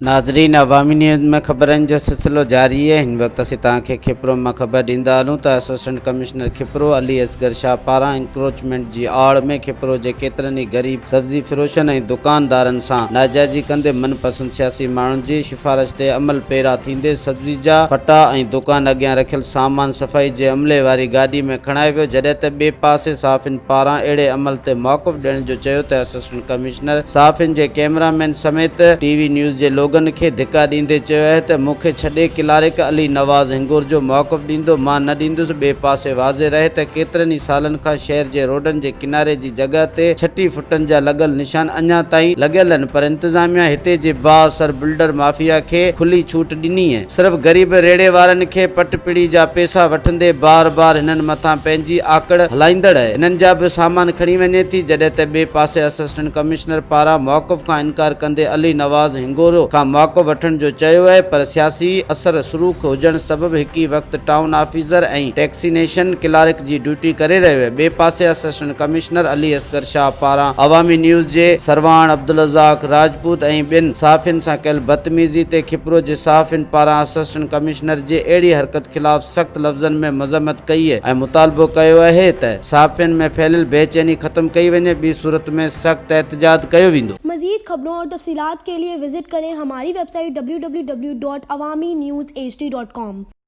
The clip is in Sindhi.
ناظرين عوامي نيوز ۾ خبرن جو سلسلو جاري آهي هن وقت اسين توهان کي کپرو مان خبر ڏيندا هلون ته اسسٽنٽ ڪمشنر کپرو علي اصغر شاهه پاران انڪروچمينٽ جي آڙ ۾ کپرو جي ڪيترن ئي غريب سبزي فروشن ۽ دڪاندارن سان ناجائزي ڪندي من پسند سياسي ماڻهن جي سفارش تي عمل پيرا ٿيندي سبزي جا ڦٽا ۽ دڪان اڳيان رکيل سامان صفائي جي عملي واري گاڏي ۾ کڻايو ويو جڏهن ته ٻئي پاسي صحافين پاران اهڙي عمل تي موقف ڏيڻ جو چيو ته اسسٽنٽ ڪمشنر صحافين جي ڪئميرا مين سميت ٽي وي نيوز جي لوگن کي ڌڪا ڏيندي چيو آهي ته مون کي ڇڏي ڪلارڪ علي نواز هنگورجو موقف ڏيندو مان نه ڏيندس ٻئي پاسي واضح رهي ته ڪيترن ئي سالن کان شهر جي روڊن جي ڪناري جي جڳهه تي 36 فٽن جا لڳل نشان اڃا تائين لڳل آهن پر انتظاميا هتي جي بااثر بلڊر مافيا کي کلي ڇوٽ ڏني ۽ صرف غريب ريڙهي وارن کي پٽ پڙي جا پيسا وٺندي بار بار هنن مٿان پنهنجي آڪڙ هلائيندڙ هنن جا به سامان کڻي وڃي ٿي جڏهن ته ٻئي پاسي اسسٽنٽ ڪمشنر پاران موقف کان انڪار ڪندي علي نواز هنگورو کان موقف وٺڻ جو چيو آهي پر سياسي اثر رسوخ هجڻ سبب هڪ ئي وقت ٽائون آفيسر ۽ ٽيڪسينيشن ڪلارڪ جي ڊيوٽي ڪري رهيو آهي ٻئي پاسي اسسٽنٽ ڪمشنر علي اصغر شاهه پاران عوامي نيوز جي سرواڻ عبدالرزاق راجپوت ۽ ٻين صحافين سان ڪيل بدتميزي تي کپرو جي صحافين پاران اسسٽنٽ ڪمشنر جي اهڙي حرڪت خلاف سخت لفظن ۾ مذمت ڪئي ۽ مطالبو ڪيو اهي ته صحافين ۾ ڦهليل بيچيني ختم ڪئي وڃي ٻي صورت ۾ سخت احتجاج ڪيو ويندو. مزيد خبرون اور تفصيلات کے لئے وزٽ کریں ہماری web site www.awamiNewsHD.com.